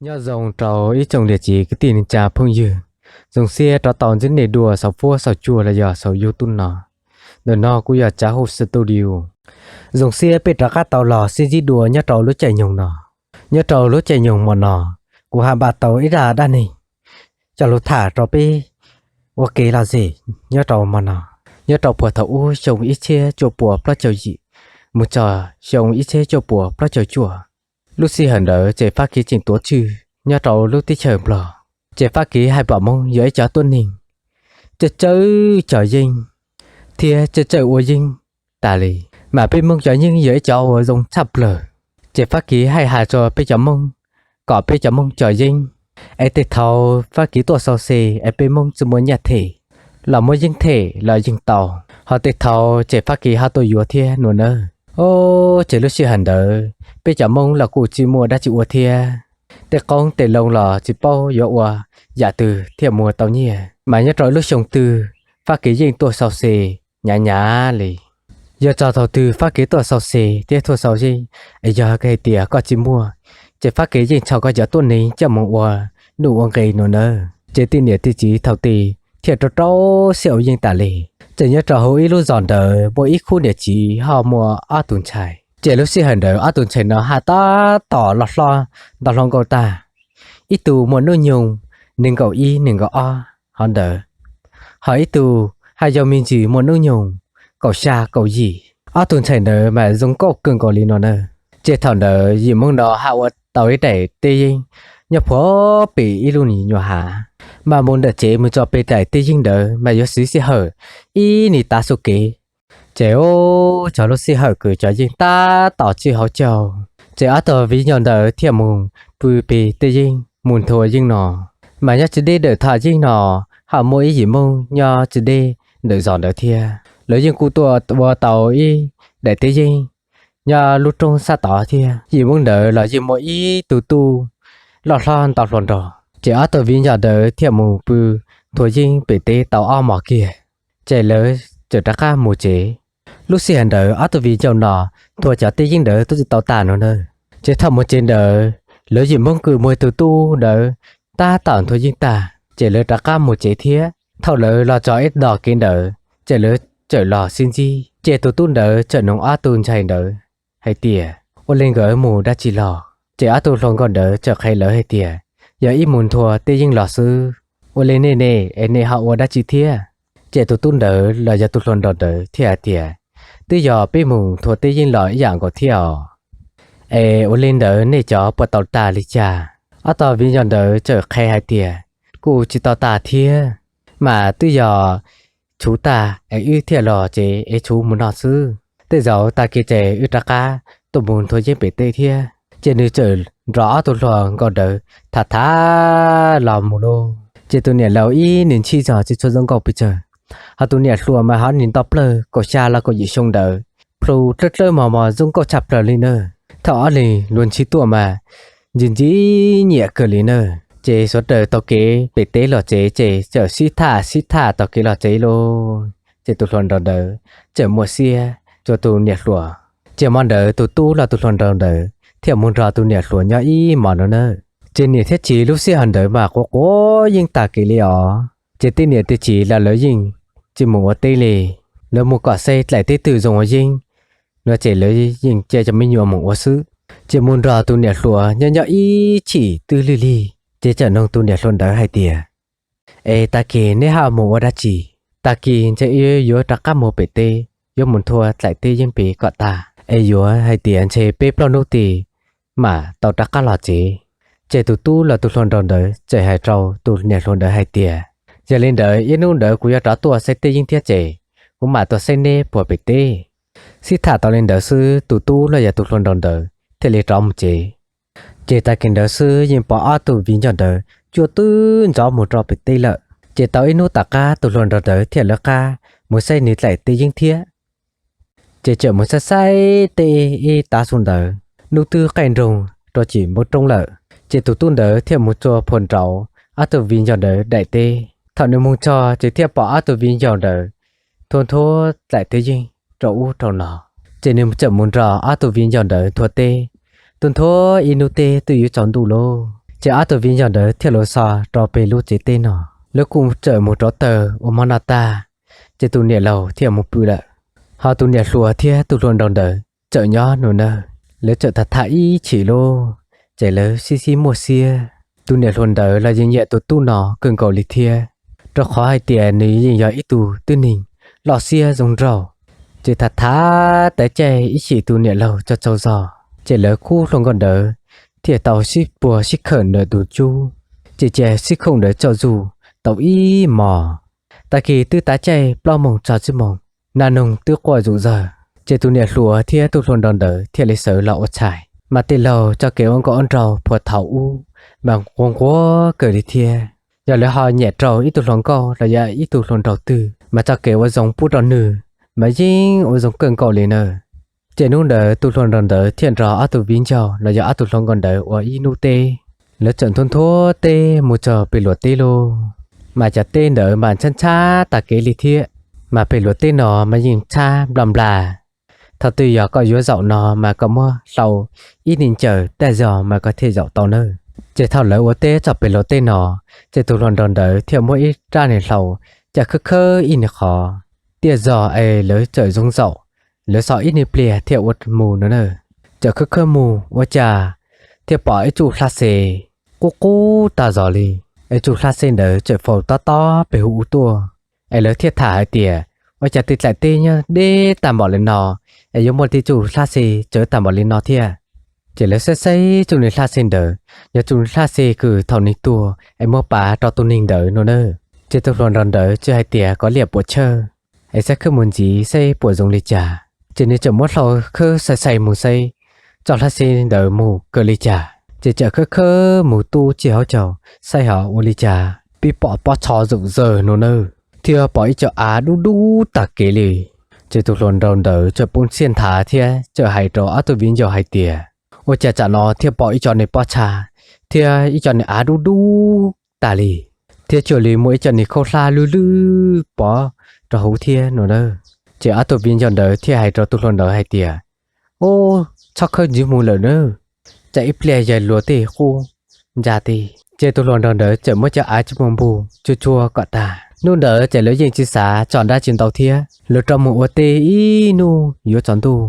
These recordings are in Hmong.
Nyob zoo rau ib tsoom niam txiv kwv tij neej tsa phooj ywg, zoo siab rov tau ntsib nej dua saum fuab saum cua los yog saum YouTube no. Ntawm no kuv yog Tsav Hu Studio. Zoo siab peb rov qab tau los sib ntsib dua nyob rau lub caij nyoog no. Nyob rau lub caij nyoog hmo no, kuv ho npaj tau ib zaj dab neeg coj los tham rau peb ua kev lom zem nyob rau hmo no. Nyob rau puag thaum ub xyoo ib txhiab cuaj puas plaub caug yim mus txog xyoo ib txhiab cuaj puas plaub caug cuaj, lub sij hawm ntawd ces Fab Kis tseem tuav tswj nyob rau lub teb chaws Nplog. Ces Fab Kis haj pom Moob yog ib cov tuab neeg txawj txawj cog yeeb thiab txawj txawj ua yeeb tas li, mas peb Moob cov yeeb yog ib cov uas zoo tshaj plaws. Ces Fab Kis haj hais rau peb cov Moob kom peb cov Moob cog yeeb, es tej thaum Fab Kis tuaj sau xe es peb Moob tsis muaj nyaj them los muab yeeb them los yeej tau. Ho tej thaum ces Fab Kis ho tuaj yuav thiab no nawb. Ces lub sij hawm ntawd peb cov Moob los kuj tsis muaj dab tsi ua thiab, tej qoob tej loo los tsis paub yuav ua yam twg thiaj muag tau nyiaj. Mas nyob rau lub xyoo twg Fab Kis yeej tuaj sau xe hnyav hnyav li. Yog txog thaum twg Fab Kis tuaj sau xe thiab tuaj sau yeeb, es yog hais tias koj tsis muaj, ces Fab Kis yeej txhos koj cov tuab neeg coj mus ua nuj ua nqi no nawb. Ces tej niam tej txiv thaum twg thiaj rau rau siab ua yeeb tas li. Ces nyob rau hauv ib lub zos ntawd muaj ib khub niam txiv ho muaj ob tug ntxhais. Ces lub sij hawm ntawd ob tug ntxhais no haj tab tom loj hlob ntau hluas nkauj tag. Ib tug muaj hnub nyoog nees nkaum ib nees nkaum ob hov ntawd, ho ib tug haj yog me ntsis muaj hnub nyoog kaum xya kaum yim. Ob tug ntxhais ntawd mas zoo nkauj kawg nkaus li no na. Ces thaum ntawd yim Moob no haj ua tau ib daim teb yeeb nyob puag pem ib lub nyuag hav, mas mus ntawm tsev mus txog pem daim teb yeeb ntawd mas yuav siv sij hawm ib hnub tav su kev. Ces ua txog lub sij hawm kws cov yeeb tab tom txij hauv caug, ces ob tug viv ncaus ntawd thiaj mus pw pem teb yeeb mus nthua yeeb no. Mas nyob tsis deb ntawm thaj yeeb no, ho muaj ib yim Moob nyob tsis deb ntawm zos ntawd thiab, lawv yeej kuj tuaj ua tau ib daim teb yeeb nyob lub roob sab tod thiab. Yim Moob ntawd los yeej muaj ib tug tub loj hlob ntau hluas nraug. Ces ob tug viv ncaus ntawd thiaj mus pw nthua yeeb pem teb tau ob hmos kiag, ces lawv txawm rov qab mus tsev. Lub sij hawm ntawd ob tug viv ncaus no nthua cov teb yeeb ntawd twb tsis tau tas no na. Ces thaum mus tsev ntawd, lawv yim Moob kws muaj ib tug tub ntawd tab tom nthua yeeb tag, ces lawv rov qab mus tsev thiab. Thaum lawv los txog ib ntug kev ntawd, ces lawv txawm los sib ntsib. Ces tus tub ntawd txawm noog ob tug ntxhais ntawd hais tias, ua li nkawd mus dab tsi los? Ces ob tug hluas nkauj ntawd txawm qhia lawv hais tias, yog ib mus nthua teb yeeb los xwb. Ua li nej ne, es nej ho ua dab tsi thiab? Ces tus tub ntawd los yog tus hluas nraug ntawd thiaj hais tias, twb yog peb mus nthua teb yeeb los ib yam nkaus thiab os. Es ua li ntawd nej cov puas tau tas li cas? Ob tug viv ncaus ntawd txawm qhia hais tias, kuj tsis tau tas thiab, mas twb yog tshuv tag es wb thiaj los tsev es tshuv mus no xwb. Tej zaum tag kis ces wb rov qab tuaj mus nthua yeeb pem teb thiab. Ces nws txawm nrog ob tug hluas nkauj ntawd tham tham los mus lauj. Ces tus niam laus ib niag ntxhib zog tsis tshua zoo nkauj pes tsawg, ho tus niam hluas mas ho niag nto plawg kaum xya los kaum yim xyoo ntawd, plhu dlawb dlawb mos mos zoo nkauj tshaj plaws li na. Thaum ob leeg luag ntxhi tuaj mas ntxim ntxim nyiam kawg li na. Ces sawv daws taug kev pem teb los tsev ces txawm sib tham sib tham taug kev los tsev lauj. Ces tus hluas nraug ntawd txawm muaj siab rau tus niam hluas. Ces hmo ntawd tus tub los tus hluas nraug ntawd thiaj mus nrog tus niam hluas nyob ib hmos no na. Ces niam thiab txiv lub sij hawm ntawd mas quav quav yeeb tag kev li os. Ces tej niam tej txiv los lawv yeej tsis mus ua teb li, lawv mus kom saib dlaim teb twg zoo ua yeeb no ces lawv yeej coj cov me nyuam mus ua xwb. Ces mus nrog tus niam hluas nyob nyob ib chim twb lig lig, ces txawm noog tus niam hluas ntawd hais tias, es tag kis neb ho mus ua dab tsi? Tag kis ntshe wb yuav rov qab mus pem teb, yuav mus nthua dlaim teb yeeb pem kom tag, es yuav hais tias ntshe peb plaub hnub tid mam tau rov qab los tsev. Ces tus tub los tus hluas nraug ntawd txawm hais rau tus niam hluas ntawd hais tias, yog li ntawd ib hnub ntawd kuv yuav rov tuaj saib teb yeeb thiab ces kuv mam tuaj saib neb puag pem teb. Sib tham tau li ntawd xwb tus tub los yog tus hluas nraug ntawd thiaj li rov mus tsev. Ces tag kis ntawd xwb yeej pom ob tug viv ncaus ntawd cuaj twb ntxov mus rau pem teb lawm. Ces tau ib hnub tom qab tus hluas nraug ntawd thiaj lawv qab mus saib nws dlaim teb yeeb thiab. Ces txawm mus saib saib teb ib tav su ntawd, hnub twb qaij nroog rau tsim npoo roob lawm. Ces tus tub ntawd thiaj mus txog puag nraud ob tug viv ncaus ntawd daim teb. Thaum nws mus txog ces thiaj pom ob tug viv ncaus ntawd nthua nthua dlaim teb yeeb rau ub rau no. Ces nws txawm mus nrog ob tug viv ncaus ntawd nthua teb. Tuaj nthua ib hnub teb twb yuav tsaus ntuj lauj. Ces ob tug viv ncaus ntawd thiaj los so rau pem lub tsev teb no. Lawv kuj txawm mus rauv taws ua mov noj tag, ces tus niam laus thiaj mus pw lawm. Ho tus niam hluas thiab tus hluas nraug ntawd txawm nyob nus nawj, lawv txawm tham tham ib chim lub, ces lawv sib sib muaj siab. Tus niam hluas ntawd los yeej nyiam tus tub no kawg nkaus li thiab, rau qhov hais tias nws yeej yog ib tug tib neeg loj siab zoo nraug. Ces tham tham tav caij ib chim tus niam laus tsaug tsaug zog, ces lawv khub hluas nkauj ntawd thiaj tau sib puag sib khawm ntawm tus cub, ces cia sib khooj ntawd tsaug zug tau ib hmos. Tag kis twb tav caij plaub moos txog tsib moos, nag noog twb quaj zom zawg, ces tus niam hluas thiab tus hluas nraug ntawd thiaj li sawv los ua tshais. Mas tej laug txoj kev ua nkauj ua nraug puag thaum ub mas nquag nquag kawg li thiab. Yog lawv ho nyiam rau ib tug hluas nkauj los yog ib tug hluas nraug twg mas txoj kev ua zoo pub rau nws mas yeej ua zoo kawg nkaus li nawb. Ces hnub ntawd tus hluas nraug ntawd thiaj nrog ob tug viv ncaus los yog ob tug hluas nkauj ntawd ua ib hnub teb. Lawv txawm nthua nthua teb mus txog pem luam teb lauj. Mas cov teb ntawd mas ntxhab ntxhab tag kev li thiab, mas pem luam teb no mas yeej ntxhab nplas nplas. Thaum twg yog koj yuav zaum no mas koj muab hlau ib niag ncaws tag zog mas koj thiaj zaum tau nawb. Ces thaum lawv ua teb txog pem luam teb no, ces tus hluas nraug ntawd thiaj muab ib rab niag hlau coj khawb khawb ib niag qhov tiaj zog es lawv txawm zoo zaum. Lawv so ib niag pliag thiaj ua mus no na. Txawm khawb khawb mus ua cas thiaj pom ib tsuj hlab xes qub qub tag zog li, es tsuj hlab xes ntawd txawm faus tob tob pem hauv ub tuaj. Es lawv thiaj tham hais tias, ua cas tej dlaim teb nyob deb tag npaum li no, es yuav muaj tej tsuj hlab xes tsawv tag npaum li no thiab? Ces lawv saib saib tsuj niag hlab xes ntawd, yog tsuj niag hlab xes kws thaum nws tuag es muab pav rau tus neeg ntawd no na. Ces tus hluas nraug ntawd txawm hais tias kov liam puam chawj, es saib khawb mus ntxiv saib puas zoo li cas. Ces nws txawm muab hlau khawb sai sai mus saib tsuj hlab xes ntawd mus kawg li cas, ces txawm khawb khawb mus tub txij hauv caug saib ho ua li cas pib pom pob tsho zom zawg no na, thiab pom ib co av dub dub tag kev li. Ces tus hluas nraug ntawd txawm poob siab nthav thiab txawm hais rau ob tug viv ncaus hais tias, ua cas tsam no thiaj pom ib co niag pob tsha thiab ib co niag av dub dub tag li, thiab cuag li muaj ib co niag khaub hlab lwj lwj pov rau hauv thiab no na. Ces ob tug viv ncaus ntawd thiaj hais rau tus hluas nraug hais tias, ub, txhob khawb ntxiv mus lawm na, tsam ib pliag yog luag tej qub ntsa ti. Ces tus hluas nraug ntawd txawm muab cov av coj mus npug tsuag tsuag kom tag. Hnub ntawd ces lawv yeej tsis xav tso dab tsi ntau thiab, lawv rov mus ua teb ib hnub yuav tsaus ntuj.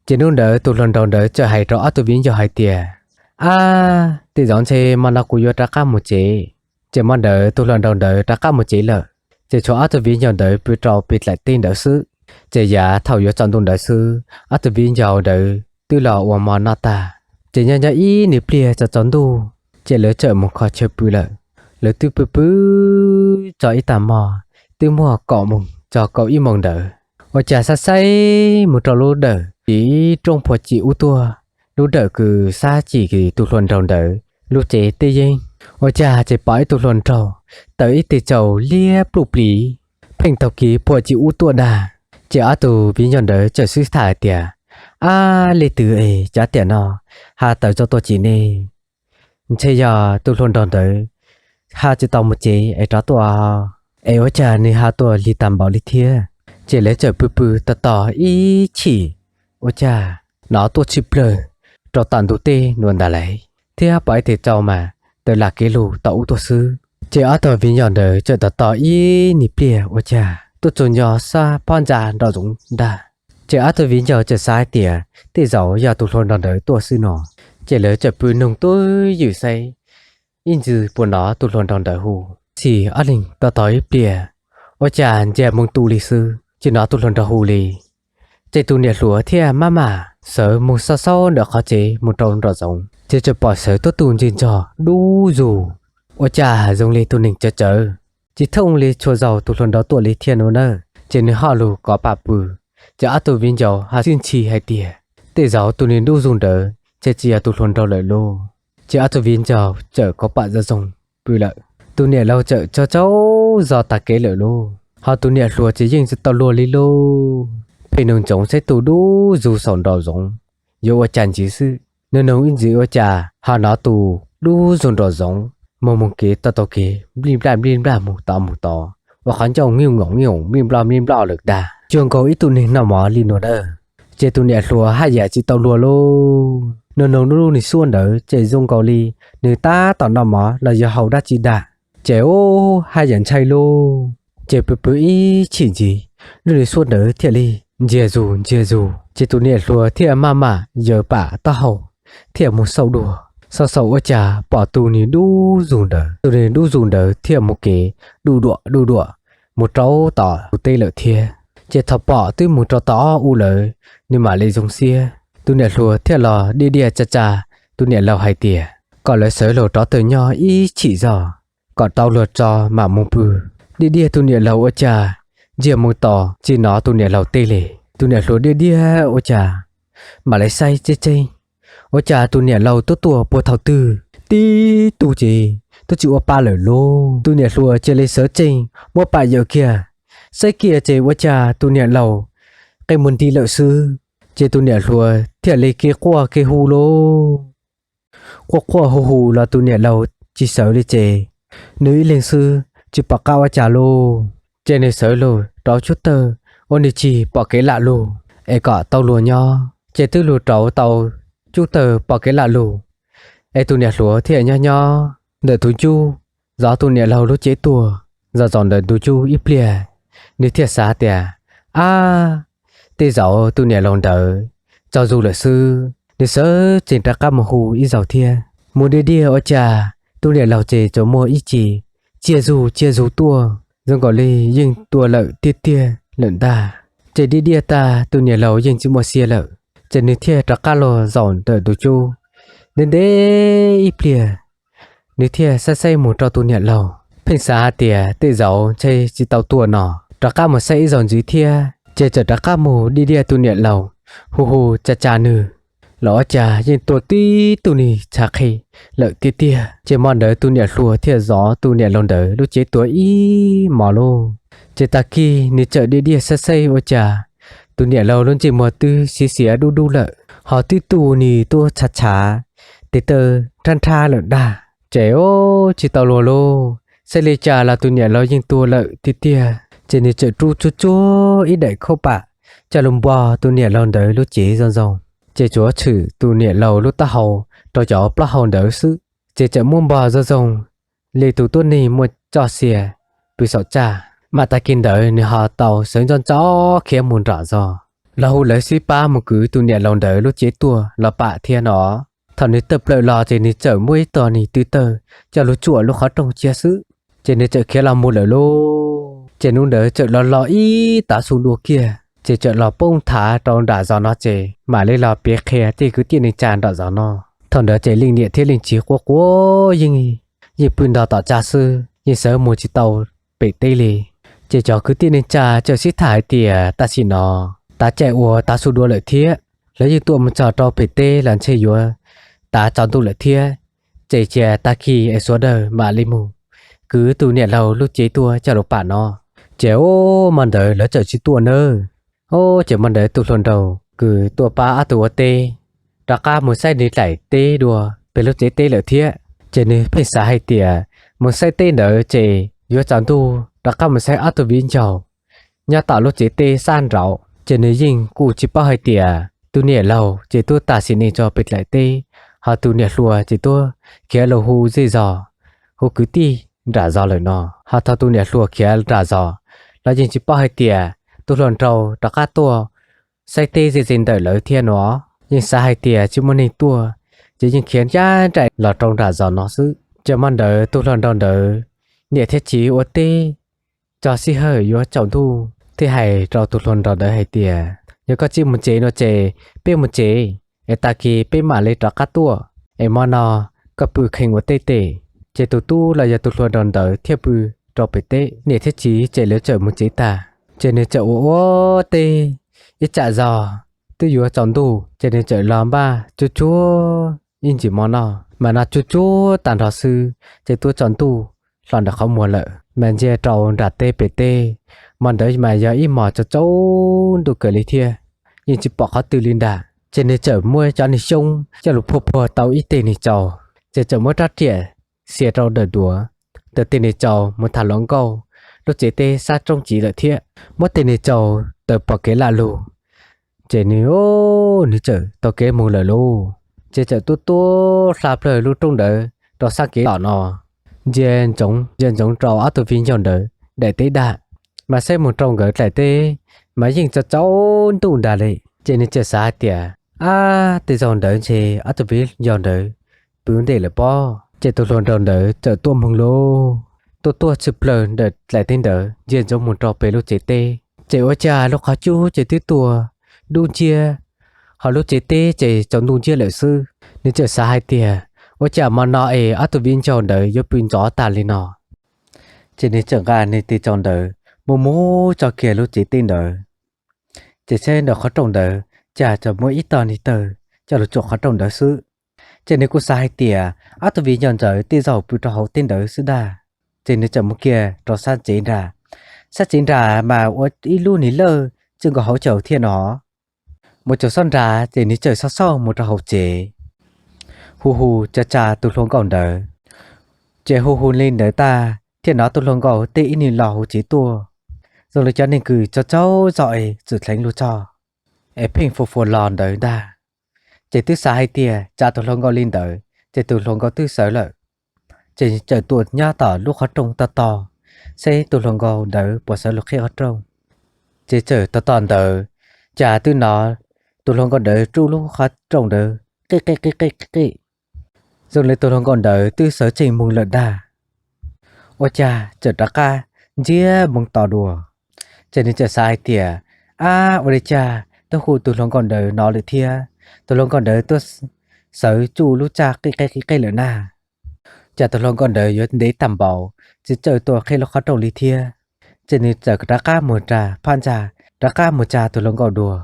Ces hnub ntawd tus hluas nraug ntawd txawm hais rau ob tug viv ncaus hais tias, ab, tej zaum ntshe hmo no kuv yuav rov qab mus tsev. Ces hmo ntawd tus hluas nraug ntawd rov qab mus tsev lawm, ces tshuav ob tug viv ncaus ntawd pw rau pem dlaim teb ntawd xwb. Ces yav thaum yuav tsaus ntuj ntawd xwb, ob tug viv ncaus ntawd twb los ua hmo noj tag. Ces nyob nyob ib pliag tsaus tsaus ntuj, ces lawv txawm mus kho chaw pw lawm. Lawv twb pw pw txog ib tag hmo, twb muaj kaum moos txog kaum ib moos ntawd, ua cas saib saib mus rau lub dawm ib roob phuam cim ub tuaj, lub dawm kws sab cim tus hluas nraug ntawd lub tsev teb yeeb. Ua cas ces pom ib tug hluas nraug taws ib teg tsaus liab pluj plis pheej taug kev phuam cim ub tuaj ntag. Ces ob tug viv ncaus ntawd txawm sib tham hais tias, ab, leej twg es cav tiam no ho taws tsaus tuaj cim ne? Ntshe yog tus hluas nraug ntawd ho tsis tau mus tsev es rov tuaj, es ua cas nws ho tuaj lig tag npaum li thiab? Ces lawv txawm pw pw tos tos ib chim, ua cas hnov tuaj tshwm plawg rau tom ntug teb nuav ntag lauj, thiab pom ib teg tsaus mas taws lam kev lug tom ub tuaj xwb. Ces ob tug viv ncaus ntawd txawm tos tos ib nyuag pliag ua cas tuaj tsuas nco sab pob ntsa nraum zoov ntag. Ces ob tug viv ncaus txawm xav hais tias tej zaum yog tus hluas nraug ntawd tuaj xwb no. Ces lawv txawm pw noog twj ywm saib ib ntsis puas hnov tus hluas nraug ntawd hu. Txij ob leeg tos tos ib pliag, ua cas ntsiag moo tu li xwb, tsis hnov tus hluas nraug hu li. Ces tus niam hluas thiaj maj mam sawv mus xauj xauj ntawm qhov tsev mus rau nraum zoov, ces txawm pom sawv tuab tug ntsia ntsog dub zug, ua cas zoo li tus neeg tsawv tsawv, tsis thooj li txhua zaus tus hluas nraug tuaj li thiab no na. Ces nws ho lug kov pam pw. Ces ob tug viv ncaus ho txhij ntshis hais tias tej zaum tus neeg dub zug ntawd ces tsis yog tus hluas nraug lawm lauj. Ces ob tug viv ncaus txawm kov pam zoo zoo pw lawm. Tus niam laus txawm tsaug tsaug zog tag kev lawm lauj, ho tus niam hluas ces yeej tsis tau luag li lauj. Pheej nug ntsoov saib tus dub zug saum nraum zoov yuav ua cas ntxiv xwb. Nug nug ib ntsis ua cas ho hnov tus dub zug nraum zoov mus mus kev tau tau kev nplij nplaj nplij nplaj mus tod mus tod, ua qhov ncauj nyooj nyoos nyooj nplij nploj nplij nploj lawm ntag, cuag nkaus ib tug neeg noj mov li no na. Ces tus niam hluas haj yam tsis tau luag lauj. Noog noog lub nws suab ntawd ces zoo nkaus li nws tab tom noj mov los yog haus dab tsi dag. Ces ub, haj yam ntshai lauj. Ces pw pw ib chim ntxiv, lub nws suab ntawd thiaj li ntsiag zus ntsiag zus. Ces tus niam hluas thiaj maj mam yaws pam taub hau thiaj mus xauj dua. Xauj xauj ua cas pom tus nws dub zus ntawd. Tus nws dub zus ntawd thiaj mus kev duj duam duj duam mus rau tom tus teb lawm thiab. Ces thaum pom twb mus rau tom ub lawm, nws mam li zoo siab. Tus niam hluas thiaj los diaj diaj tsa tsa tus niam laus hais tias kom lawv sawv los rov tawm nyob ib chim zog, kom tau luag tso mam mus pw. Diaj diaj tus niam laus ua cas ntsiag mus tos tsis hnov tus niam laus teb li. Tus niam hluas diaj diaj ua cas mam li saib tseeb tseeb, ua cas tus niam laus twb tuaj puag thaum twg, tib tug ces twb tsis ua pa lawm lauj. Tus niam hluas cia li sawv tsees muab pam yaws kiag, saib kiag ces ua cas tus niam laus qe mus nti lawm xwb. Ces tus niam hluas thiaj li kev quaj kev hu lauj. Quaj quaj hu hu los tus niam laus tsis sawv li ces nws ib leeg xwb tsis pom qab ua cas lauj. Ces nws sawv los rauv cub tawg ua nws tsis pom kev lam lug es kom tau luag nyob. Ces twb lug rauv tau cub tawg pom kev lam lug es tus niam hluas thiaj nyob nyob ntawm tus ncub, zov tus niam laus lub cev tuag. Zov zov ntawm tus ncub ib pliag, nws thiaj xav tias, ab, tej zaum tus niam laus ntawd tsaug zog lawm xwb. Nws sawv tsees rov qab mus hu ib zaug thiab. Mus diaj diaj ua cas tus niam laus ces tsuas muaj ib ce tsiaj zug tsiaj zug tuaj zoo nkaus li yeej tuag lawm tiag tiag lawm ntag. Ces diaj diaj tag tus niam laus yeej tsis muaj sia lawm, ces nws thiaj rov qab los zaum ntawm tus cub. Ntev ntev ib pliag, nws thiaj saib saib mus rau tus niam laus, pheej xav hais tias tej zaum ntshe tsis tau tuag no. Rov qab mus saib ib zaug ntxiv thiab, ces txawm rov qab mus diaj diaj tus niam laus, hu hu tsa tsa nws los ua cas yeej tuag tib tug nig tshav qhi lawm tiag tiag. Ces hmo ntawd tus niam hluas thiaj zov tus niam laus ntawd lub cev tuag ib hmos lauj. Ces tag kis nws txawm diaj diaj saib saib ua cas tus niam laus lub ntsej muag twb xiav xiav dub dub lawm, ho twb tu nws tuaj tshav tshav, tes taw nrhab nrhab lawm ntag. Ces ub, tsis tau luag lauj, saib li cas los tus niam laus yeej tuag lawm tiag tiag. Ces nws txawm rub tsuag tsuag ib daim khaub pam coj los npog tus niam laus ntawd lub cev zoo zoo, ces tsuav tshwm tus niam laus lub taub hau rau cov plaub hau ntawd xwb. Ces txawm muab npog zoo zoo li tus tuab neeg muaj txoj sia pw saum tsaj. Mas tag kis ntawd nws ho tau sawv ntxov ntxov khiav mus nram zos los hu lawv xib pab mus kwv tus niam laus ntawd lub cev tuag los pam thiab no. Thaum nws tawm plaws los ces nws txawm muab ib tog nig tw tawg coj los tsuam lub qhov rooj cia xwb, ces nws txawm khiav los mus lawm lauj. Ces hnub ntawd txawm los los ib tav su dua kiag, ces txawm los poob thav rau nram zos no ces mam li los piav qhia tej kwv tij neej tsa nram zos no. Thaum ntawd ces leej niam thiab leej txiv quav quav yeej, yeej pw ntog tom tsaj xwb, yeej sawv mus tsis tau pem teb li. Ces cov kwv tij neej tsa txawm sib tham hais tias tam sim no tav caij uas tav su dua lawm thiab, lawv yeej tuaj mus txog rau pem teb los ntshe yuav tav tsaus ntuj lawm thiab, ces cia tag kis es sawv daws mam li mus kwv tus niam laus lub cev tuag coj los pam no. Ces ub, hmo ntawd lawv txawm tsis tuaj nawb. Ub, ces hmo ntawd tus hluas nraug kws tuaj pab ob tug ua teb rov qab mus saib nws daim teb dua pem lub tsev teb lawm thiab. Ces nws pheej xav hais tias mus saib teb ntawd ces yuav tsaus ntuj rov qab mus saib ob tug viv ncaus nyob tom lub tsev teb sab nraud. Ces nws yeej kuj tsis paub hais tias tus niam laus ces twb tas sim neej tso pem daim teb, ho tus niam hluas ces twb khiav los hu zej zos, hu kwv tij nram zos lawm no. Ho thaum tus niam hluas khiav nram zos los yeej tsis paub hais tias tus hluas nraug rov qab tuaj saib teb ze ze ntawm lawv thiab no. Yeej xav hais tias tsis muaj neeg tuaj, ces yeej khiav ncaj nraim los rau nram zos no xwb. Ces hmo ntawd tus hluas nraug ntawd niam thiab txiv ua teb txog sij hawm yuav tsaus ntuj thiaj hais rau tus hluas nraug ntawd hais tias, yog koj tsis mus tsev no ces peb mus tsev, es tag kis peb mam li rov qab tuaj, es hmo no koj pw kheej ua teb tes. Ces tus tub los yog tus hluas nraug ntawd thiaj pw rau pem teb, niam thiab txiv ces lawv txawm mus tsev tag. Ces nws txawm ua ua teb ib tsam zog twb yuav tsaus ntuj, ces nws txawm los npaj tsuag tsuag ib ntsis mov noj. Mas noj tsuag tsuag tag nrho xwb ces twb tsaus ntuj hlo ntawm qhov muag lawm, mas ntsia rau nram teb pem teb, hmo ntawd mas yog ib hmos tsaus tsaus ntuj kawg li thiab, yeej tsis pom qhov twg li ntag. Ces nws txawm muab cov niag xyoob coj los phuaj phuaj tau ib teg niag tsaus, ces txawm muab rab riam xia rau ntawm duav ntawm teg niag tsaus mus tham hluas nkauj lub tsev teb sab roob tsiv lawm thiab. Muab teg niag tsaus taws pom kev lam lug, ces nws, nws txawm taug kev mus lawm lauj. Ces txawm tuaj tuaj hla plawg lub rooj ntawd rau sab kev tom no, ntsia ntsoov ntsia ntsoov rau ob tug viv ncaus ntawd daim teb dag, mas saib mus rau nkawd daim teb mas yeej tsaus tsaus ntuj ntag li. Ces nws txawm xav hais tias, ab, tej zaum ntawd ntshe ob tug viv ncaus ntawd pw ntej lawm pob. Ces tus hluas nraug ntawd txawm tuaj mloog lub, tuaj tuaj tshwm plawg ntawm daim teb ntawd ntsia ntsoov mus rau pem lub tsev teb, ces ua cas lub qhov cub ces twb tuag dub nciab, ho lub tsev teb ces tsaus ntuj nciab lawm xwb. Nws txawm xav hais tias, ua cas hmo no es ob tug viv ncaus ntawd yuav pw ntxov tas li no? Ces nws txawm nqa nws tes tsau ntawd mus mus tso kiag lub tsev teb ntawd, ces saib ntawm qhov rooj ntawd cas tsuas muaj ib tog ntiv tawg coj los tsuam qhov rooj ntawd xwb. Ces nws kuj xav hais tias ob tug viv ncaus ntawd tej zaum pw rau hauv teb ntawd xwb ntag. Ces nws txawm mus kiag rau sab tsev nrad. Sab tsev nrad mas ua ib lub niag lawj txij nkaus hauv caum thiab no. Mus txog sab nrad ces nws txawm xauj xauj mus rau hauv tsev, hu hu tsa tsa tus hluas nkauj ntawd. Ces hu hu li ntawd tag thiaj hnov tus hluas nkauj teb ib niag los hauv tsev tuaj, zoo li cov neeg kws tsaug tsaug zog es txawm dheev lug txog es pheej fua fua los ntawd ntag. Ces twb xav hais tias tsa tus hluas nkauj li ntawd ces tus hluas nkauj twb sawv lawm. Ces txawm tuaj nyob tom lub qhov rooj tos tos, saib tus hluas nkauj ntawd puas sawv los qhib qhov rooj. Ces txawm tos tos ntawd, cas twb hnov tus hluas nkauj ntawd rub lub qhov rooj ntawd qij qij qij qij qij qij, zoo li tus hluas nkauj ntawd twb sawv tsees mus lawm ntag. Ua cas txawm rov qab ntsia moo tos dua. Ces nws txawm xav hais tias, ab, ua li cas twb hu tus hluas nkauj ntawd no lawm thiab, tus hluas nkauj ntawd tuaj sawv tsuj lub tsaj qij qij qij qij lawm na. Cas tus hluas nkauj ntawd yuav ntev tag npaum tsis txawj tuaj qhib lub qhov rooj li thiab. Ces nws txawm rov qab mus rau phab ntsa, rov qab mus tsa tus hluas nkauj dua.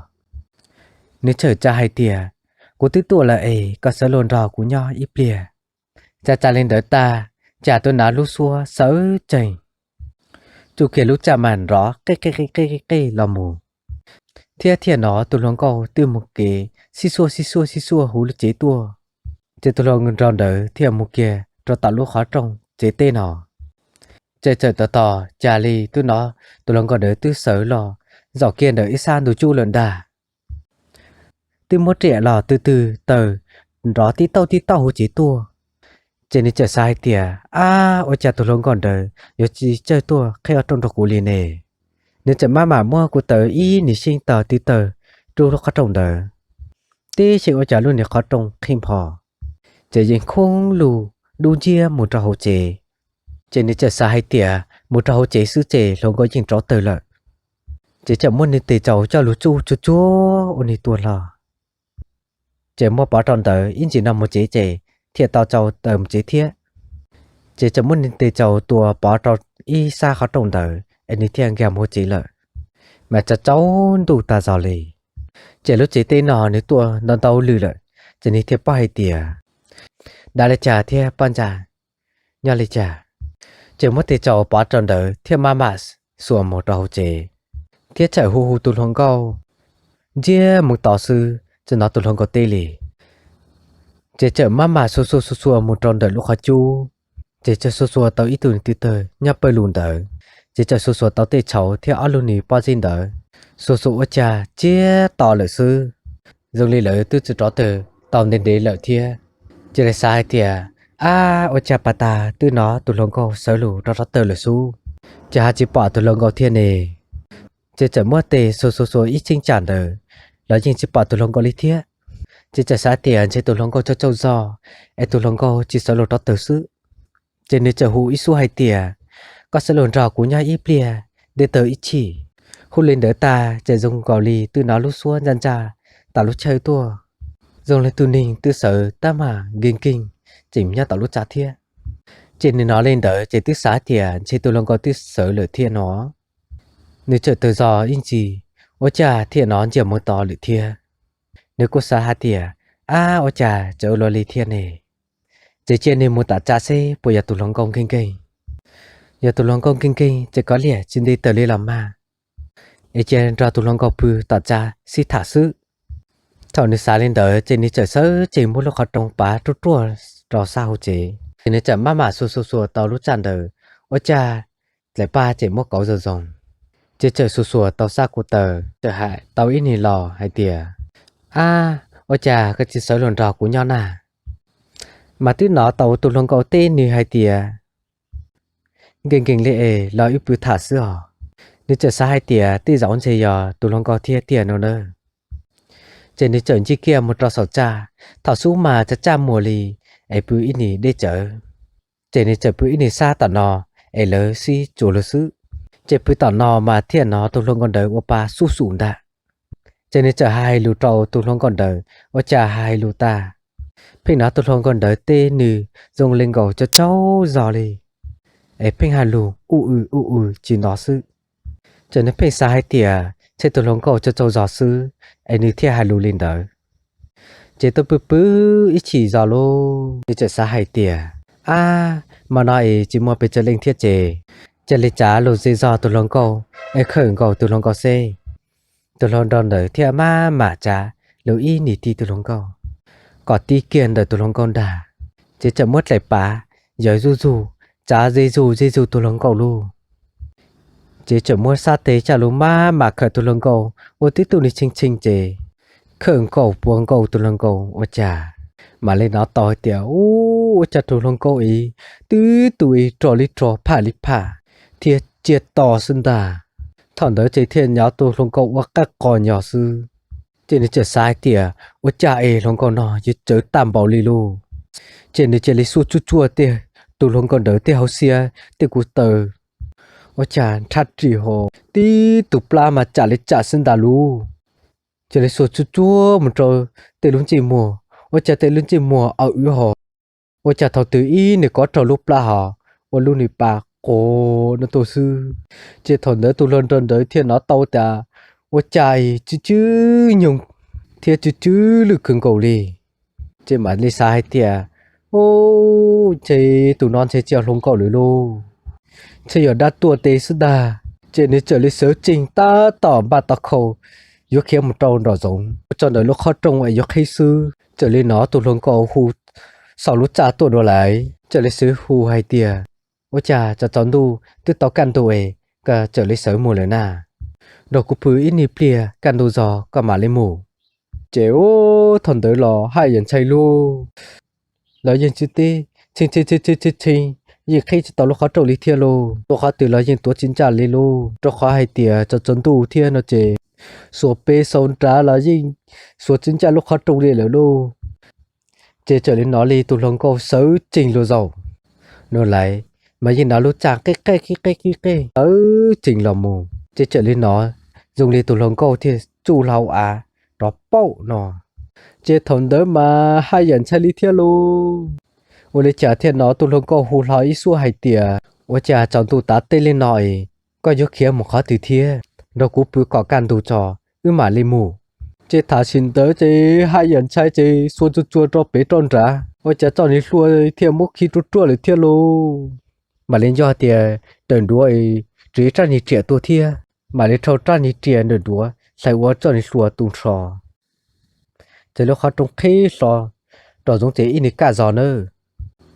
Nws txawm tsa hais tias, kuv twb tuaj lawm es koj sawv los nrog kuv nyob ib pliag. Tsa tsa li ntawd tag, cas twb hnov lub suab sawv tsees tsuj kiag lub tsaj mas nrov qij qij qij qij qij los mus, thiab thiaj hnov tus hluas nkauj twb mus kev sib xuaj sib xuaj sib xuaj hauv lub tsev tuaj. Ces tus hluas nraug ntawd thiaj mus kiag rau tom lub qhov rooj tsev teb no. Ces txawm tos tos cas li twb hnov tus hluas nkauj ntawd twb sawv los zaum kiag ntawm ib sab ntug cub lawm ntag. Twb muab riam los twb twb taws nrov tib tauj tib tauj hauv tsev tuaj. Ces nws txawm xav hais tias, ab, ua cas tus hluas nkauj ntawd yuav tsis txawj tuaj qhib qhov rooj rau kuv li ne? Nws txawm maj mam muab kuv taws ib niag xyoob tog twb taws rub lub qhov rooj ntawd, tib si ua cas lub niag qhov rooj qhib npho, ces yeej khoob lug dub nciab mus rau hauv tsev. Ces nws txawm xav hais tias mus rau hauv tsev xwb ces hluas nkauj yeej rov tawg lawm. Ces txawm muab nws tes tsau coj lug tsuj tsuag tsuag ua nws tuag hlo. Ces muab pov rau ntawd ib ntsis no mus tsev ces thiaj tau tsau tawm mus tsev thiab. Ces txawm muab nws tes tsau tua pov rau ib sab qhov rooj ntawd es nws thiaj nkag mus hauv tsev lawm. Mas tsaus tsaus ntuj tag zog li. Ces lub tsev teb no nws tuaj ntau ntau lwm lawm, ces nws thiaj paub hais tias dav li cas thiab poj ntsa nyob li cas. Ces muab tes tsau pov rau ntawd thiaj maj mam xuas mus rau hauv tsev, thiab txawm hu hu tus hluas nkauj. Ntsia mus tod xwb tsis hnov tus hluas nkauj teb li. Ces txawm maj mam xuas xuas xuas xuas mus rau ntawm lub qhov cub. Ces txawm xuas xuas tau ib tug nws tw tawg nyob pawg lug ntawd. Ces txawm xuas xuas tau tej tshauv thiab ob lub nws pob zeb ntawd. Xuas xuas ua cas tsiab to lawm xwb, zoo li lawv twb tsis rov tawg tau ntev ntev lawm thiab. Ces lawv xav hais tias, ab, ua cas pas tas twb hnov tus hluas nkauj sawv lug rov rov tawg lawm xwb, ces ho tsis pom tus hluas nkauj thiab ne. Ces txawm muab tes xuas xuas xuas ib cheeb tsam ntawd los yeej tsis pom tus hluas nkauj li thiab. Ces txawm xav tias ntshe tus hluas nkauj tsaug tsaug zog es tus hluas nkauj tsis sawv lug rov tawg xwb. Ces nws txawm hu ib suab hais tias, koj sawv lug nrog kuv nyob ib pliag, nte taws ib chim. Hu li ntawd tag ces zoo nkaus li twb hnov lub suab ntsaj ntsaj tom lub chaw tuaj, zoo li tus neeg twb sawv tab mas nkeeg nkeeg tseem nyob tom lub tsam thiab. Ces nws hnov li ntawd ces twb xav tias ntshe tus hluas nkauj twb sawv lawm thiab no. Nws txawm taug zog ib ntsis, ua cas thiaj hnov ntsia mus tod lawm thiab. Nws kuj xav hais tias, ab, ua cas tseem ua luaj li thiab ne? Ces cia nws mus tom tsa seb puas yog tus hluas nkauj nkeeg nkeeg. Yog tus hluas nkauj nkeeg nkeeg ces kav liam tsis nte taws li los mas, es cia nrog tus hluas nkauj pw tom tsa sib tham xwb. Thaum nws xav li ntawd ces nws txawm sawv tsees muab lub qhov rooj pav ruaj ruaj rau sab hauv tsev, ces nws txawm maj mam xuas xuas xuas tau lub tsaj ntawd, ua cas dlaim paj tseem muab kauv zoo zoo. Ces txawm xuas xuas tau sab ko taw, txawm hais tau ib niag los hais tias, ab, Ua cas koj tsis sawv los nrog kuv nyob na? Mas twb hnov tau tus hluas nkauj teb nws hais tias, Nkees nkees li es los wb pw tham xwb os. Nws txawm xav hais tias tej zaum ntshe yog tus hluas nkauj thiab tiag no na. Ces nws txawm ncig kiag mus rau saum tsaj, thaum xub mas tsa tsaj muag li, es pw ib nim deb tsawv. Ces nws txawm pw ib nim sab tom no, es lawv sib tsuas lug xwb. Ces pw tom no mas thiaj hnov tus hluas nkauj ntawd ua pa xub xum ntag. Ces nws txawm hais lus rau tus hluas nkauj ntawd, ua cas hais lus tas, pheej hnov tus hluas nkauj ntawd teb nws zoo li nkaus tsaug tsaug zog li, es pheej hais lus u w u w tsis hnov xwb. Ces nws pheej xav hais tias ntshe tus hluas nkauj tsaug tsaug zog xwb, es nws thiaj hais lus li ntawd. Ces tuaj pw pw ib chim zog lauj, nws txawm xav hais tias, Ab, mas no es tsis muaj pes tsawg leej thiab ces, cia li tsav lus ze zog tus hluas nkauj, es khawm nkaus tus hluas nkauj xwb. Tus hluas nraug ntawd thiaj maj mam tsav lus ib nim ti tus hluas nkauj, kom ti kiag ntawm tus hluas nkauj ntag. Ces txawm muab dlaim pav yawg zuj zug, tsav ze zug ze zug tus hluas nkauj lauj. Ces txawm muab sab tes coj lug maj mam khawm tus hluas nkauj ua tib tug nis tshee tshee ces, khawm nkaus puag nkaus tus hluas nkauj ua cas, mam li hnov tau hais tias, U, ua cas tus hluas nkauj es twb tus es rog li rog phaj li phaj, thiab tsiaj to xwb ntag. Thaum ntawd ces thiaj hnov tus hluas nkauj ua qaj qos nyos xwb. Ces nws txawm xav hais tias, Ua cas es hluas nkauj no yuav tsawv tag npaum li lauj? Ces nws cia li xuas tsuaj tsuaj tej, tus hluas nkauj ntawd tej hauv xiab tej kuv taw, ua cas nrhab ris ho tib tus plab mas tsam li tsam xwb ntag lauj. Cia li xuas tsuaj tsuaj mus rau tej lub ntsej muag, ua cas tej lub ntsej muag awv wb ho, ua cas thaum twg ib nim kov raug lub plab ho ua lub nim pa quas no tuaj xwb. Ces thaum ntawd tus hluas nraug ntawd thiaj hnov tau tas, ua cas tsw tsw nyoog thiab tsw tsw lwj khwv nkaus li. Ces mam li xav hais tias, U, ntshe tus no ntshe tsis yog hluas nkauj lawm lauj, ntshe yog dab tuaj tes xwb ntag. Ces nws txawm li sawv tsees tab tom npaj tau khau yuav khiav mus rau nraum zoov, mus txog ntawm lub qhov rooj es yuav qhib xwb, txawm li hnov tus hluas nkauj hu saum lub tsaj tuaj dua lais, txawm li sawv hu hais tias, Ua cas tsaus tsaus ntuj twb tau kaj ntug es koj txawm li sawv mus lawm na? Nrog kuv pw ib nig pliag kaj ntug zog koj mam li mus. Ces u, thaum ntawd los haj yam ntshai lauj, los yeej tsis teb, tshee tshee tshee tshee tshee, yeej qhib tsis tau lub qhov rooj li thiab lauj. Lub qhov twg los yeej tuav tsis ncaj li lauj, rau qhov hais tias tsaus tsaus ntuj thiab no ces xuas pem xuas nrad los yeej xuas tsis ncaj lub qhov rooj li lawm lauj. Ces txawm li hnov li tus hluas nkauj sawv tsees lug zaum no lais, mas yeej hnov lub tsaj qib qeb qib qeb qib qeb sawv tsees los mus. Ces txawm li hnov zoo li tus hluas nkauj thiaj tsuj hlo av rov paum no. Ces thaum ntawd mas haj yam ntshai li thiab lauj. Ua li cas thiaj hnov tus hluas nkauj hu hlo ib suab hais tias, Ua cas tsaus ntuj tav teb li no es koj yuav khiav mus qhov twg thiab? Nrog kuv pw kom kaj ntug tso, wb mam li mus. Ces tam sim ntawd ces haj yam ntshai ces xuas tsuag tsuag rau pem rau nrad, ua cas txoj niag hlua thiaj muab khi ruaj ruaj lawm thiab lauj. Mam li nco tias ntawm nruav ris rab niag riam tuaj thiab, mam li rhau rab niag riam ntawm nruav hlais ua txoj niag hlua tu nrho. Ces lub qhov rooj qhib hlo nraum zoov ces ib niag kaj zog nawb.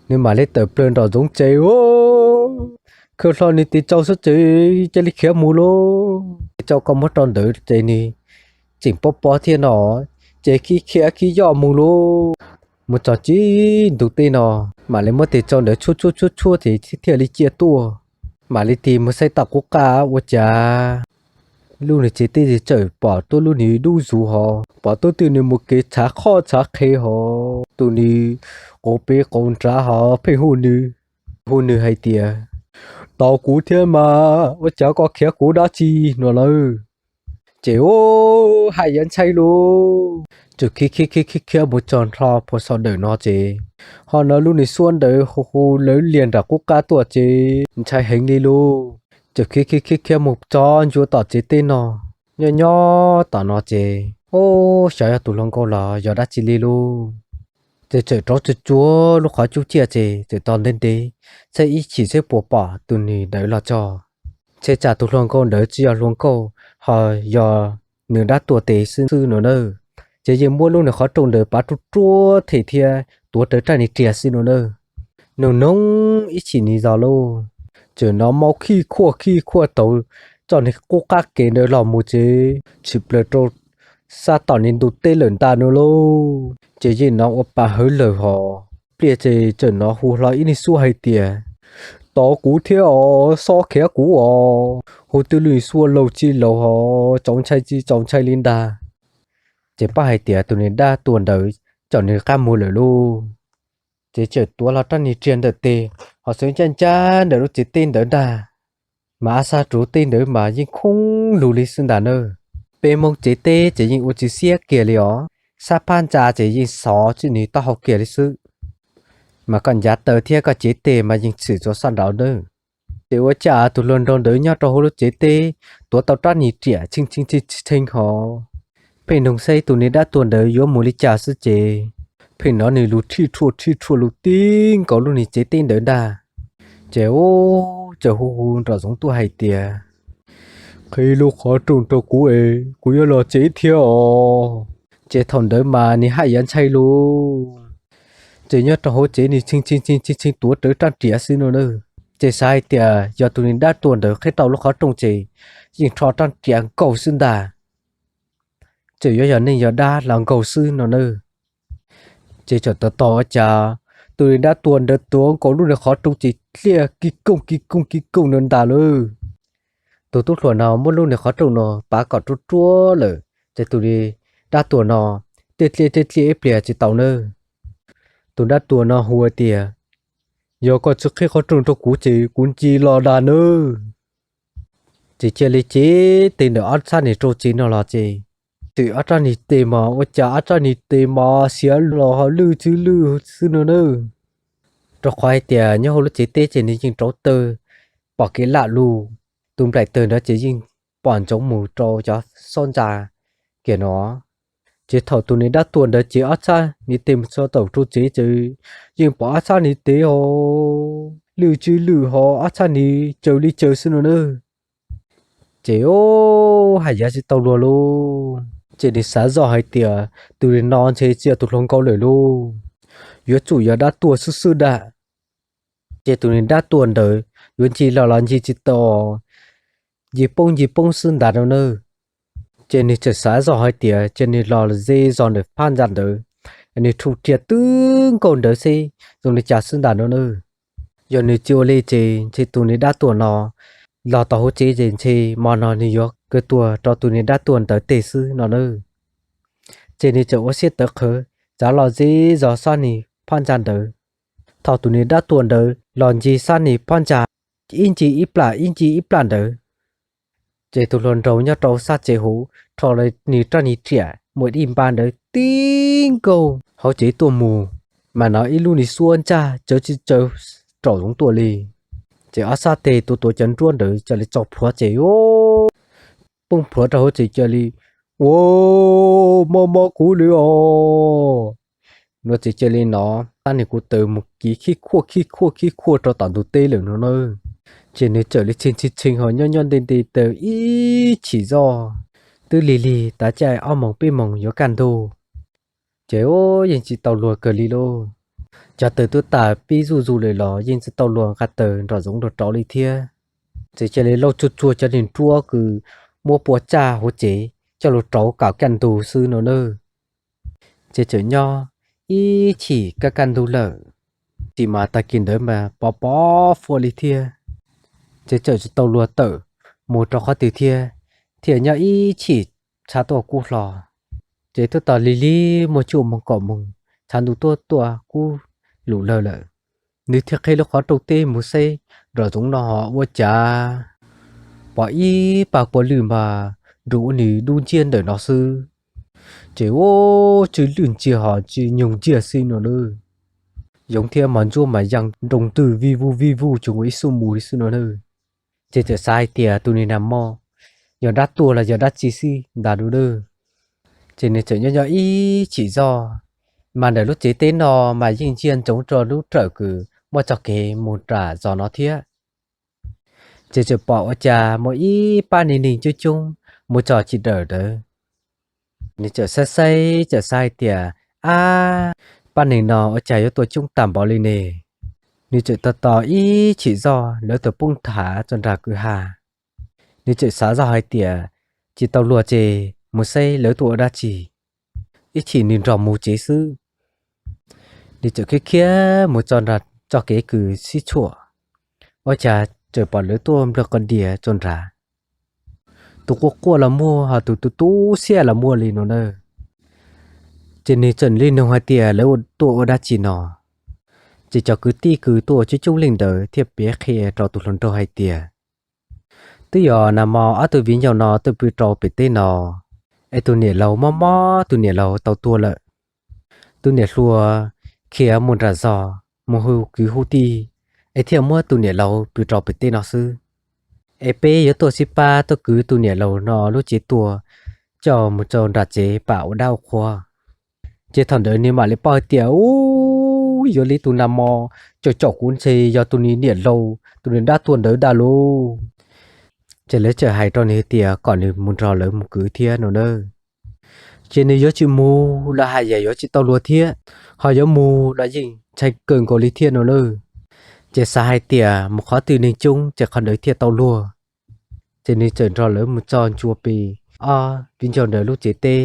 Nws mam li tawm plaws nraum zoov ces, khawm hlo nws tes tsau xwb ces cia li khiav mus lauj. Tes tsau koj muab rau ntawd ces nws tseem pob pob thiab no, ces khiav khiav khiav yoj mus lauj. Mus txog txij ntug teb no, mam li muab tes tsau ntawd tshuab tshuab tshuab tshuab ces thiaj li ciaj tuaj. Mam li tig mus saib tom qub qab ua cas lub nws tsev teb txawm pom tuaj lub nws dub zus hos, pom tuaj twb nws mus kev tshav qhoj tshav qhe hos, tus nws quav pem quav nrad hos pheej hu nws, hu nws hais tias, Tos kuv thiab mas, ua cas koj khiav kuv dab tsi no lawm? Ces u, haj yam ntshai lauj. Txawm khiav khiav khiav khiav khiav mus txog nrho puag saum ntawm no ces, ho hnov lub nws suab ntawd hu hu lawv liag nram qub qab tuaj ces ntshai heev li lauj. Txawm khiav khiav khiav khiav mus txog ncua tom tsev teb no, nyob nyob tom no ces, u, xyov yog tus hluas nkauj los yog dab tsi li lauj. Ces txawm rauv tsuag tsuag lub qhov cub ciaj ces txawm tos ntev ntev, saib ib chim seb puas pom tus nws ntawd los tso. Ntshe tsam tus hluas nkauj ntawd tsis yog hluas nkauj, ho yog nws dab tuaj tes xwb xwb no na. Ces yeej muab lub nws qhov rooj ntawd pav ruaj ruaj them thiab tuav rawv rab niag riam xwb no na. Nug noog ib chim nis zog lauj, txawm hnov maub khij khuaj khij khuaj tauv txoj niag qub qab kev ntawd los mus ces tshwm plaws rau sab tom nws ntug teb lawm ntag no lauj. Ces yeej hnov ua pa hawv lawm hos. Pliag ces txawm hnov hu hlo ib niag suab hais tias, Tos kuv thiab os, xob khiav kuv os. Hu twb lwj suab laug tsis laug hos, txaus ntshai tsis txaus ntshai li ntag. Ces paub hais tias tus niag dab tuag ntawd txawm nws qab mus lawm lauj. Ces txawm tuav hlo rab niag riam ntawm tes, ho xwb ncaj ncaj ntawm lub tsev teb ntawd ntag. Mas ab xab rau teb ntawd mas yeej khoob lug li xwb ntag na. Peb Hmoob tsev teb ces yeej ua tsis xiab kiag li os, sab phab ntsa ces yeej xov txij nws taub hau kiag li xwb. Mas koj ncav taw thiab koj cev tes mas yeej tshwm txog sab nraud nawb. Ces ua cas tus hluas nraug ntawd nyob rau hauv lub tsev teb tuav tau rab niag riam tshee tshee tshee tshee hos, pheej noog saib tus niag dab tuag ntawd yuav mus li cas xwb ces pheej hnov nws lus rhij rhuaj rhij rhuaj lus tib nkaus lub niag tsev teb ntawd ntag. Ces ub, txawm hu hu nraum zoov tuaj hais tias, Qhib lub qhov rooj rau kuv es kuv yuav los tsev thiab os. Ces thaum ntawd mas nws haj yam ntshai lauj. Ces nyob rau hauv tsev nws tshee tshee tshee tshee tuav rawv rab riam xwb no na. Ces xav hais tias yog tus niag dab tuag ntawd qhib tau lub qhov rooj ces yeej rho rab riam nkaug xwb ntag. Txawm yuav yog neeg yog dab los nkaug xwb no na. Ces txawm tos tos ua cas tus niag dab tuag ntawd tuav nkaus lub niag qhov rooj ces dliaj kis kooj kis kooj kis kooj no ntag lauj. Tus tub hluas no muab lub niag qhov rooj no pav kom ruaj ruaj lawm, ces tus niag dab tuag no tej dliaj tej dliaj ib pliag tsis tau nawb. Tus dab tuag no hu tias, Yog koj tsis qhib qhov rooj rau kuv ces kuv ncig los dag nawb. Ces cia li cev tes ntawm ob txhab niag rau tsev no los ces, txawm ob txhab niag tes mas ua cas ob txhab niag tes mas xiav los ho lwj tswb lwj xwb no nawb. Rau qhov hais tias nyob hauv lub tsev teb ces nws yeej rauv taws, pom kev lam lug, tus nplaim taws ntawd ces yeej pom ntsoov mus rau cov xob ntsa kiag no. Ces thaum tus niag dab tuag ntawd cev ob txhab niag tes mus txog tom rau tsev ces yeej pom ob txhab niag tes ho lwj tswb lwj ho ob txhab niag caws li caws xwb no nawb. Ces ub, haj yam tsis tau luag lauj. Ces nws xav zoj hais tias tus niag no ntshe tsis yog tus hluas nkauj lawm lauj, yuav tsum yog dab tuag xwb xwb dag. Ces tus niag dab tuag ntawd yuav ncig los los ncig tsis tau, ncig poob ncig poob xwb ntag no nawb. Ces nws txawm xav zoj hais tias ces nws los ze zog ntawm phab ntsa ntawd, nws rhu riam twb nkaug ntawd xwb zoo li cas xwb ntag no nawb. Yog nws tsis ua li ces ntshe tus niag dab tuag no los tau hauv tsev ces ntshe hmo no nws yuav kaw tuag rau tus niag dab tuag ntawd teg xwb no nawb. Ces nws txawm ua siab tawv qhawv txav los ze zog xob nws phab ntsa ntawd. Thaum tus niag dab tuag ntawd los ncig xob nws phab ntsa ib ncig ib plam ib ncig ib plam ntawd, ces tus hluas nraug nyob rau sab tsev huv rho nws rab niag riam muaj ib npab ntawd tib nkaug hauv tsev tuaj mus, mas hnov ib lub niag suab ntsaj tsawv tsis tsawv raum zoov tuaj li. Ces ob sab tes tuav tuav cov nruab ntawd cia li tso plhuav ces poob plhuav rau hauv tsev cia li, Ua, mob mob kuv li os! No ces cia li hnov sab nws kuv taws mus kiv khib khuaj khib khuaj khib khuaj rau tom ntug teb lawm no nawb. Ces nws txawm li tshee tshee tshee ho nyob nyob nte nte taws ib chim zoj, twb lig lig tav caij ob moos peb moos yuav kaj ntug. Ces ub, yeej tsis tau luag kawg li lauj. Cov taws twb tas pib zuj zus lawm los yeej tsis tau luag nqa taws nraum zoov nraum rauv li thiab. Ces cia li lauj tsuag tsuag cov niag nruab kws muab pua tsaj hauv tsev coj los rauv kom kaj ntug xwb no nawb. Ces txawm nyob ib chim kaj kaj ntug lawm, tab sis mas tag kis ntawd mas pov pov fuab li thiab. Ces txawm tsis tau luag tawm mus rau qhov twg thiab, thiaj nyob ib chim tshav tuaj kub hlo. Ces twb tos lig lig muaj cuaj moos kaum moos, tshav ntuj tuaj tuaj kub lug lawg lawm, nws thiaj qhib lub qhov rooj teb mus saib nraum zoov no ho ua cas pom ib pab kua lwj mas nrug ua nws dub nciab ntawm no xwb. Ces ua tsw lwj nciag ho tsw nyoog nciag xwb no nawb. Yoov thiab mos ntsuab mas yaa nroo ntwg vij vuj vij vuj tsuas ua ib xub mus li xwb no nawb. Ces txawm xav hais tias tus niag nag hmo yog dab tuag los yog dab tsi xwb ntag no nawb. Ces nws txawm nyob nyob ib chim zoj, mas ntawm lub tsev teb no mas yeej ntsia ntsoov rau lub rawm kws muaj txoj kev mus nram zos no thiab. Ces txawm pom ua cas muaj ib pab neeg neeg coob coob mus txog chim dawm ntawd. Nws txawm saib saib txawm xav hais tias, Ab, pab neeg no ua cas yuav tuaj coob tag npaum li ne? Nws txawm tos tos ib chim zoj lawv txawm poob thav txog nram kwj ha. Nws txawm xav zoj hais tias, Tsis tau luag ces mus saib lawv tuaj ua dab tsi. Ib chim nws nrog mus tsev xwb, nws txawm khiav khiav mus txog nram txoj kev kws sib tshuam, ua cas txawm pom lawv tuaj nplawg qos dias tso nrad. Tus quaj quaj los muaj, ho tus tu tu siab los muaj li no na. Ces nws txawm li nug hais tias lawv tuaj ua dab tsi no. Ces cov kwv tij kws tuaj coob coob leej ntawd thiaj piav qhia rau tus hluas nraug hais tias, twb yog nag hmo ob tug viv ncaus no tuaj pw rau pem teb no, es tus niam laus mob mob tus niam laus tau tuag lawm. Tus niam hluas khiav mus nram zos mus hu kwv hu tij, es thiaj muab tus niam laus pw rau pem teb no xwb. Es peb yuav tuaj sib pab tuaj kwv tus niam laus no lub cev tuag, coj mus rau nram tsev pam ua dab ua qhua. Ces thaum ntawd nws mam li paub hais tias, u, yuav li tus nag hmo caum caum kuv ntshe yog tus niam laus tus niam dab tuag ntawd dag lauj. Ces lawv txawm hais rau nws hais tias kom nws mus nrog lawv mus kwv thiab no na. Ces nws yuav tsis mus los hais yam yuav tsis tau luag thiab, ho yuav mus los yeej ntshai kawg nkaus li thiab no na. Ces xav hais tias mus qhov twg neeg coob ces qhov ntawd thiaj tau luag. Ces nws txawm nrog lawv mus txog ncua pem ob viv ncaus ntawd lub tsev teb.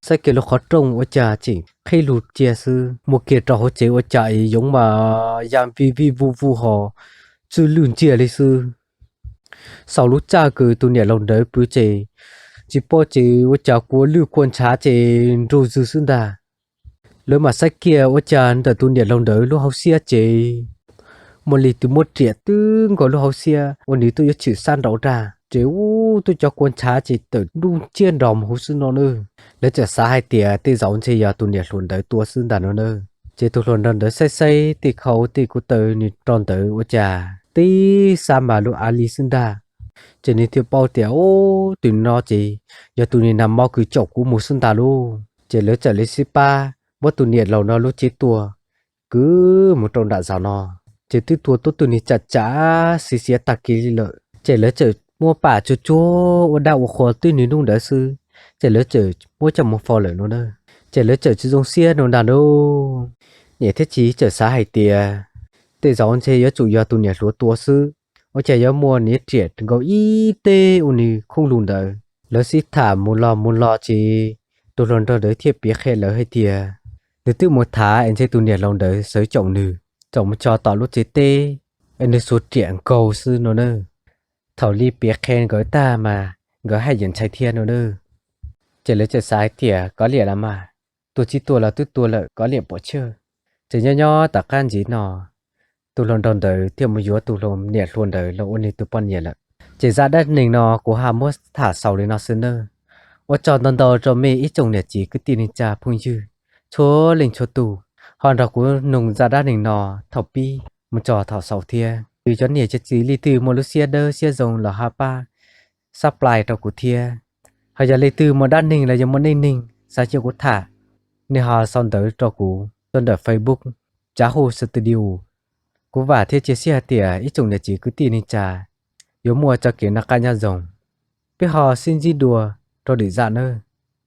Saib kiag lub qhov rooj ua cas tseem qhib lug cia xwb, mus kiag rau hauv tsev ua cas es yoov mas ya vij vij vuj vuj ho txwj lwj ntxiag li xwb. Xaus lub txaj kws tus niam laus ntawd pw ces tsis paub ces ua cas kua lwj kua ntshav ces nrug zws xwb ntag. Lawv mam saib kiag ua cas ntawm tus niam laus ntawd lub hauv siab ces muaj li tus muab riam twb nkaus lub hauv siab ua nws twb yuav tshwm sab nraud rag ces ub twb cov kua ntshav ces tawm nruj nciab nrog mus huv xwb no na. Lawv txawm xav hais tias tej zaum ntshe yog tus niam hluas ntawd tua xwb ntag no na. Ces tus hluas nraug ntawd saib saib tej khau tej kuv taw nws rau ntawd ua cas tib sab mas lub av li xwb ntag. Ces nws thiaj paub tias, ub, tus no ces yog tus niag nag hmo kws caum kuv mus xwb ntag lauj. Ces lawv txawm li sib pab muab tus niam laus no lub cev tuag kwv mus rau nram zos no. Ces twb tua tuab tug niag tsam tsam xiv xiav tag kev li lawm, ces lawv txawm muab pam tsuag tsuag ua dab ua qhua twb nws hnub ntawd xwb, ces lawv txawm muab coj mus faus lawm no na. Ces lawv txawm tsis zoo siab no ntag lauj. Niam thiab txiv txawm xav hais tias tej zaum ntshe yuav tsum yog tus niam hluas tua xwb, ua cas yuav muaj niag riam nkaus ib teg ua nws khoob lug ntawd. Lawv sib tham mus los mus los ces tus hluas nraug ntawd thiaj piav qhia lawv hais tias nws twb mus tham es ntshe tus niam laus ntawd sawv caum nws, caum mus tso tom lub tsev teb, es nws xuas riam nkaus xwb no na. Thaum li piav qhia nkawd tag mas nkawd haj yam ntshai thiab no na. Ces lawv txawm xav hais tias kov liam los mas, tua tsis tua los twb tua lawm, kov liam pom tsawg. Ces nyob nyob tom qab ntxiv no, tus hluas nraug ntawd thiaj mus yuav tus niam hluas ntawd los ua nws tus poj niam lawm. Ces zaj dab neeg no kuv ho muab tham xaus li no xwb nawb. Ua tsaug ntau ntau rau mej ib tsoom niam txiv kwv tij neej tsa phooj ywg txhua leej txhua tus ho nrog kuv mloog zaj dab neeg no thaum pib mus txog thaum xaus thiab. Yog cov niam cov txiv leej twg muaj lub siab dawb siab zoo los ho pab subscribe rau kuv thiab. Ho yog leej twg muaj dab neeg los yog muaj neej neeg xav cia kuv tham, nej ho sau ntawv rau kuv rau ntawm Facebook Tsav Huj Studio. Kuv vam thiab cia siab hais tias ib tsoom niam txiv kwv tij neej tsa yuav muaj txoj kev noj qab nyob zoo. Peb ho sib ntsib dua rau lwm zaj nawb.